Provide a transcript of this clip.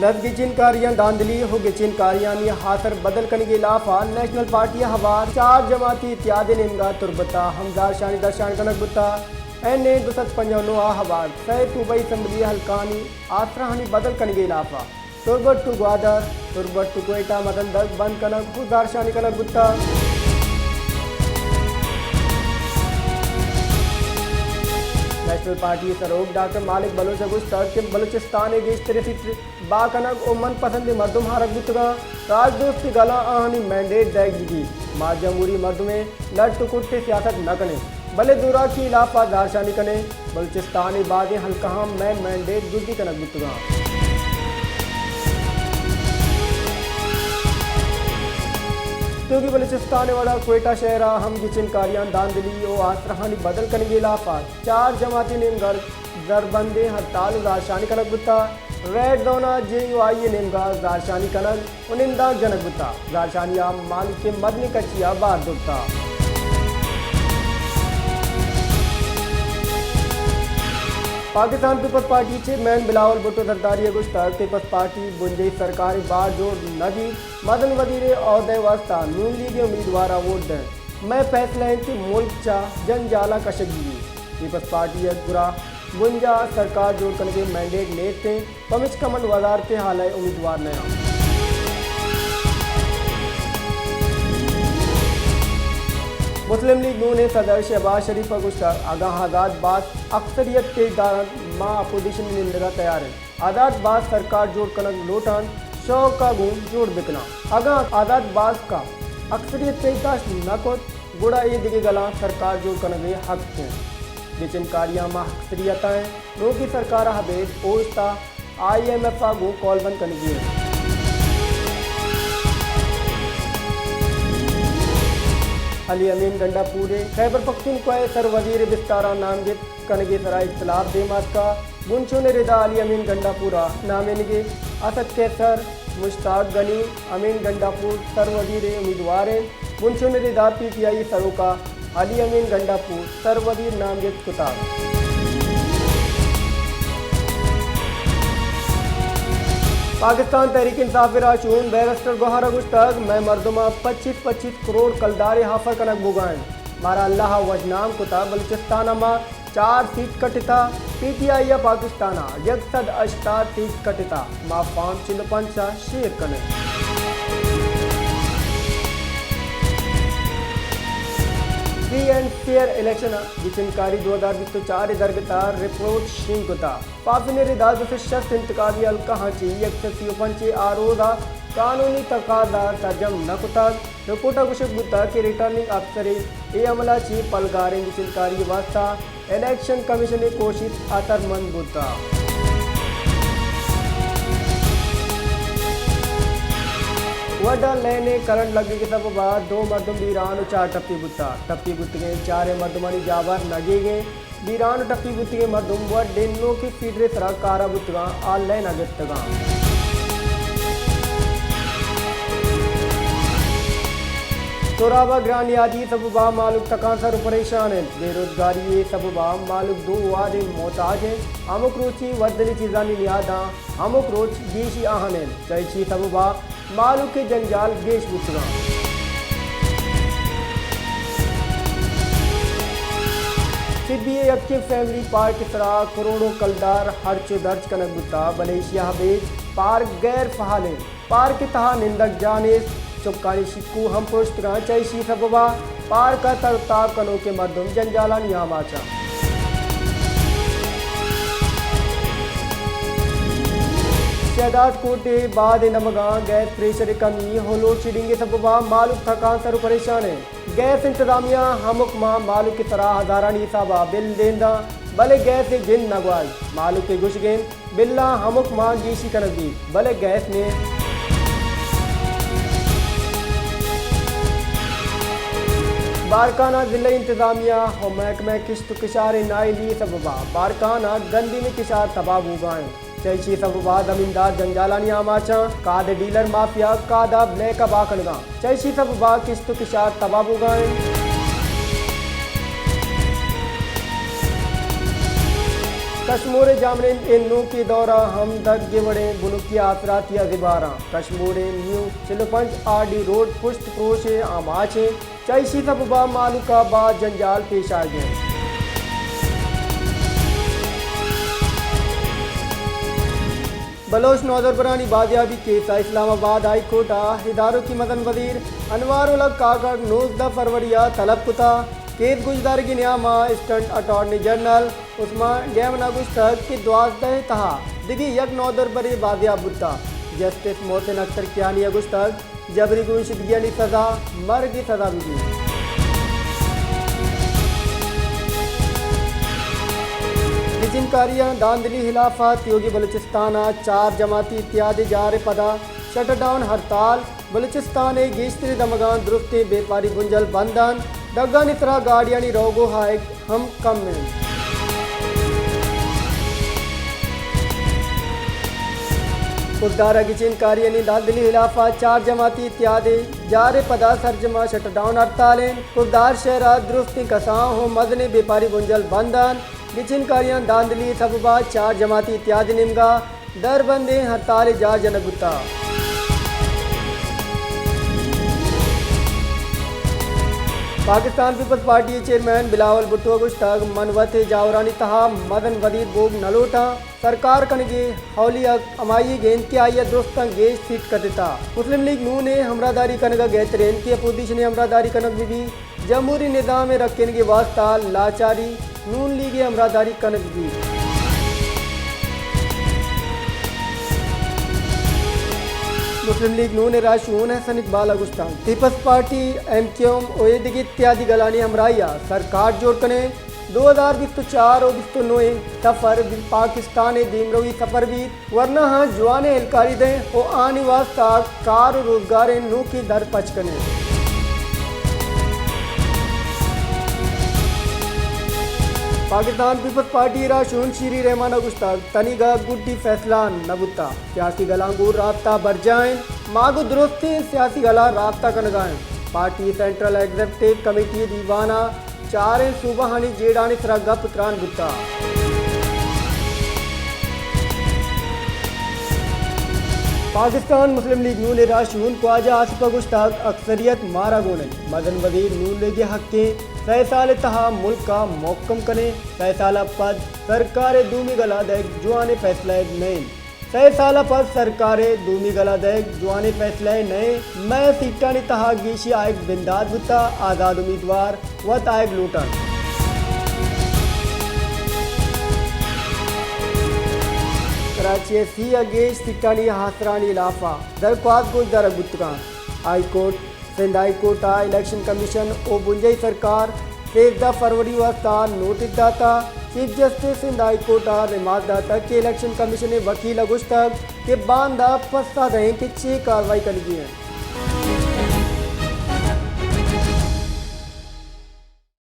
لس گچین کاریاں دھاندلی ءُ گچین کاریانی آسر بدل کنگ ءِ ہلاپ ءَ نیشنل پارٹی ءِ ہوار چار جماعتی اتحاد ءِ نیمگ ءَ تربت ءَ ہم زہرشانی درشان کنگ بوتگ۔ این اے دو سد پنجاہ ءُ نو ءَ ہوار سئے صوبائی اسمبلی حلقہانی آسرانی بدل کنگ ءِ ہلاپ ءَ تربت ٹو گوادر، تربت ٹو کوئٹہ مدن دگ بند کنگ ءُ زہرشانی کنگ بوتگ۔ نیشنل پارٹی ءِ سروک ڈاکٹر مالک بلوچ ءَ گوشتگ کہ بلوچستان ءِ گیشتریں سیٹ بہا کنگ ءُ من پسندیں مردم آرگ بوتگ اَنت۔ راجدوست گلاں آہانی مینڈیٹ دئیگ بہ بیت۔ ما جمہوری مردمیں لٹ ءُ کٹ ءِ سیاست نہ کنیں، بلے زوراکی ءِ ہلاپ ءَ زہرشانی کنیں۔ بلوچستان ءِ بازیں حلقہاں مئے مینڈیٹ دزی کنگ بوتگ اَنت۔ توکی بلوچستان ءِ وڑا کوئٹہ شہر ءَ ہم گچین کاریاں دھاندلی ءُ آسرانی بدل کنگ ءِ ہلاپ ءَ چار جماعتی نیمگ ءَ زربندیں ہڑتال ءُ زہرشانی کنگ بوتگ۔ ریڈ زون ءَ جے یو آئی ءِ نیمگ ءَ زہرشانی کنگ ءُ نندانک جنگ بوتگ۔ زہرشانی ءَ مالک ءِ مزنیں کچے ءَ بار زرتگ۔ پاکستان پیپلز پارٹی ءِ چیئرمین بلاول بھٹو زرداری ءَ گوشتگ، پیپلز پارٹی بنجاہی سرکار ءِ بار جوڑ نہ بیت، مزن وزیر ءِ عہدہ ءِ واستہ نون لیگ ءِ امیدوار ءَ ووٹ دئے۔ مئے فیصلہ اِنت کہ ملک چہ جنجالاں کشگ بہ بیت۔ پیپلز پارٹی ءِ گورا بنجاہ سرکار جوڑ کنگ ءِ مینڈیٹ نیست اِنت، پمیشکا من وزارت ءِ ہالہ ءِ امیدوار نہ آں۔ مسلم لیگ نون ءِ صدر شہباز شریف ءَ گوشتگ، اگاں آزاد باسک اکثریت پیش دار اَنت، ما اپوزیشن ءِ نندگ ءَ تیار ایں۔ آزاد باسک سرکار جوڑ کنگ لوٹ اَنت، شوق ءَ گوں جوڑ بہ کن اَنت۔ اگاں آزاد باسک ءَ اکثریت پیش داشت نہ کت، گڑا اے دگہ گلاں سرکار جوڑ کنگ ءِ حق اِنت۔ گچین کاریاں ما اکثریت ءَ ایں، نوکیں سرکار ءَ ابید اوشت ءَ آئی ایم ایف ءَ گوں کول بند کنگی اِنت۔ علی امین گنڈا پور ءِ خیبر پختونخوا ءِ سر وزیر ءِ بستار ءَ نامزد کنگ ءِ سرا اختلاف دیم ءَ اتکگ۔ بنشون ءِ ردا علی امین گنڈاپور ءَ نامینگ ءَ اسد قیصر، مشتاق غنی، امین گنڈاپور سر وزیر ءِ امیدوار اِنت۔ بنشون ءِ ردا پی ٹی آئی ءِ سروک ءَ علی امین گنڈاپور سر وزیر نامزد کتگ۔ پاکستان تحریک انصاف ءِ راہشون بیرسٹر گوہر ءَ گوشتگ، مئے مردماں پچیس پچیس کروڑ کلدارے آفر کنگ بوگ ءَ اِنت۔ مارا اللہ ءَ وشنام کتگ، بلوچستان ءَ ما چار سیٹ کٹتہ، پی ٹی آئی ءَ پاکستان ءَ یک سد ہشتاد سیٹ کٹتہ، ما فارم چل ءُ پنچ ءَ شیئر کنیں۔ فری اینڈ فیئر الیکشن ءِ گچین کاری دو ہزار بیست ءُ چار ءِ درگت ءَ رپورٹ شنگ کتہ۔ پاپین ءِ ردا دو سد شست انتخابی حلقہ آں چہ یک سد سی ءُ پنچ ءَ آ روز ءَ قانونی تقاضا سرجم نہ کتگ۔ رپورٹ ءَ گوشگ بوتگ کہ ریٹرننگ افسر ءِ اے عمل ءَ چہ پلگاریں گچین کاری ءِ واستہ الیکشن کمیشن ءِ کوشست اثرمند بوتگ۔ وڈا لین ءِ کرنٹ لگگ ءِ سبب ءَ دو مردم بیران ءُ چار ٹپی بوتگ۔ ٹپی بوتگیں چاریں مردمانی جاور نگیگ اِنت۔ بیران ءُ ٹپی بوتگیں مردم وڈ ءِ نوکیں فیڈر ءِ سرا کار ءَ بوتگ اَنت، آ لین ءَ گپتگ اَنت۔ سوراب ءَ گران نیادی ءِ سبب ءَ مہلوک تکانسر ءُ پریشان اِنت۔ بے روزگاری ءِ سبب ءَ مہلوک دو وہدے محتاج اِنت۔ ہمک روچی وردنی چیزانی نیاداں ہمک روچ گیشی آہن اِنت۔ چہ ایشی ءِ سبب ءَ مہلوک ءِ جنجال گیش بوتگ اَنت۔ سبی ءِ یکیں فیملی پارک ءِ سرا کروڑوں کلدار ہرچ ءُ درچ کنگ بوتگ، بلے ایشی ءَ ابید پارک غیر فعال اِنت۔ پارک ءِ تہا نندگ جاہ نیست، چکانی شکو ہم پروشتگ اَنت۔ چہ ایشی ءِ سبب ءَ پارک ءَ تر ءُ تاب کنوکیں مردم جنجالانی آماچ اَنت۔ شہداد کوٹ ءِ بازیں دمگاں گیس پریشر ءِ کمی ءُ لوڈ شیڈنگ ءِ سبب ءَ مہلوک تکانسر ءُ پریشان اِنت۔ گیس انتظامیہ ہمک ماہ مہلوک ءِ سرا ہزارانی حساب ءَ بل دیم دنت، بلے گیس ءِ جند نہ گواہیت۔ مہلوک ءِ گوشگ اِنت، بلاں ہمک ماہ گیشی کنگ بیت، بلے گیس نیست۔ بارکھان ءَ ضلعی انتظامیہ ءُ محکمہ کشت ءُ کشار ءِ نااہلی ءِ سبب ءَ بارکھان ءَ گندم ءِ کشار تباہ بوگ ءَ اِنت۔ چہ ایشی ءِ سبب ءَ زمیندار جنجالانی آماچ اَنت، کاہد ءِ ڈیلر مافیا کاہد ءَ بلیک ءَ بہا کنگ ءَ اَنت۔ چہ ایشی ءِ سبب ءَ کشت ءُ کشار تباہ بوگ ءَ اِنت۔ کشمور ءِ جامنند ءِ نوکیں دور ءَ ہمدرد ءِ وڑیں بنکی آسراتی ءَ زبہراں۔ کشمور ءِ نیو چل ءُ پنچ آر ڈی روڈ پشت پروش ءِ آماچ اِنت۔ چہ ایشی سبب ءَ مہلوک ءَ باز جنجال پیش آیگ ءَ اِنت۔ بلوچ نودربرانی بازیابی کیس ءَ اسلام آباد ہائی کورٹ ءَ ادارکی مزن وزیر انوار الحق کاکڑ نوزدہ فروری ءَ طلب کتگ۔ کیس گوشدارگی نیام ءَ اسسٹنٹ اٹارنی جنرل عثمان ڈیمن ءَ گوشتگ کہ دوازدہ ءِ تہا دگہ یک نودربرے بازیاب بوتگ۔ جسٹس محسن اختر کیانی ءَ گوشتگ، جبری گمشدگیانی سزا مرگ ءِ سزا بہ بیت۔ گچینکاریاں دھاندلی ہلاف ءَ تیوگیں بلوچستان ءِ چار جماعتی اتحاد ءِ جار ءِ پدا شٹ ڈاؤن ہڑتال۔ بلوچستان ءِ گیشتریں دمگاں درستیں بیپاری بنجل بند اَنت۔ ڈگانی سرا گاڑیانی روگ ءُ آیگ ہم کم اِنت۔ کردار ءِ گچینکاریانی دھاندلی ہلاف ءَ چار جماعتی اتحاد ءِ جار ءِ پدا سرجم ءَ شٹ ڈاؤن ہڑتال اِنت۔ کردار شہر ءِ درستیں کسان ءُ مزنیں بیپاری بنجل بند اَنت۔ گچینکاریاں دھاندلی ءِ سبب ءَ چار جماعتی اتحاد ءِ نیمگ ءَ دربندیں ہڑتال ءِ جار جنگ بوتگ۔ پاکستان پیپلز پارٹی ءِ چیئرمین بلاول بھٹو ءَ گوشتگ، من وت ءِ جاورانی تہا مزن وزیر بوگ نہ لوٹاں۔ سرکار کنگ ءِ اولی حق ہمائی ءَ گیند کہ آئی ءَ درستاں گیش سیٹ کتتگ۔ مسلم لیگ نون ءِ ہمراہداری کنگ ءَ گہتر اِنت کہ اپوزیشن ءِ ہمراہداری کنگ بہ بیت۔ جمہوری نظام ءِ رکینگ ءِ واستہ لاچاری نون لیگ ءِ ہمراہداری کنگ بیت۔ مسلم لیگ نون ءِ راہشون احسن اقبال ءَ گوشتگ، Peoples Party, M Q M ءُ اے دگہ اتحادی گلانی ہمراہی ءَ سرکار جوڑ کنیں۔ دو ہزار بیست ءُ چار ءُ بیست ءُ نو ءِ سفر پاکستان ءِ دیمروی سفر بیت۔ ورنا آں جوانیں ہیلکاری دئیں ءُ آنی واستہ کار ءُ روزگار ءِ نوکیں در پچ کنیں۔ پاکستان پیپلز پارٹی ءِ راہشون شیری رحمان ءَ گوشتگ، تنیگا گڈی فیصلہ نہ بوتگ، سیاسی گلاں گوں رابطہ برجاہ اِنت، ما گوں درستیں سیاسی گلاں رابطہ کنگ ءَ ایں۔ پارٹی سینٹرل ایگزیکٹو کمیٹی ءِ دیوان ءَ چاریں صوبہانی جیڑہانی سرا گپ ءُ تران بوتگ۔ پاکستان مسلم لیگ نون ءِ راہشون خواجہ آصف ءَ گوشتگ، اکثریت مارا گون اِنت، مزن وزیر نون لیگ ءِ حق اِنت، سئے سال ءِ تہا ملک ءَ محکم کنیں، سئے سال ءَ پد سرکار ءِ دومی گلہ دئیگ جوانیں فیصلہ ئے نہ اِنت۔ سئے سال ءَ پد سرکار ءِ دومی گلہ دئیگ جوانیں فیصلہ ئے نہ اِنت۔ مئے سیٹانی تہا گیشی آیگ بندات بوتگ، آزاد امیدوار وت آیگ لوٹ اَنت۔ کراچی ءِ سی ءَ گیش سیٹانی آسرانی ہلاف ءَ درخواست گوشدارگ بوتگ اَنت۔ High court Sindh high court ءَ الیکشن کمیشن ءُ بنجاہی سرکار سیزدہ فروری ءِ واستہ نوٹس داتگ۔ Chief justice Sindh high court ءَ ریمارک داتگ کہ الیکشن کمیشن ءِ وکیل ءَ گوشتگ کہ باندا پسہ دئیں کہ چے کاروائی کنگی اِنت۔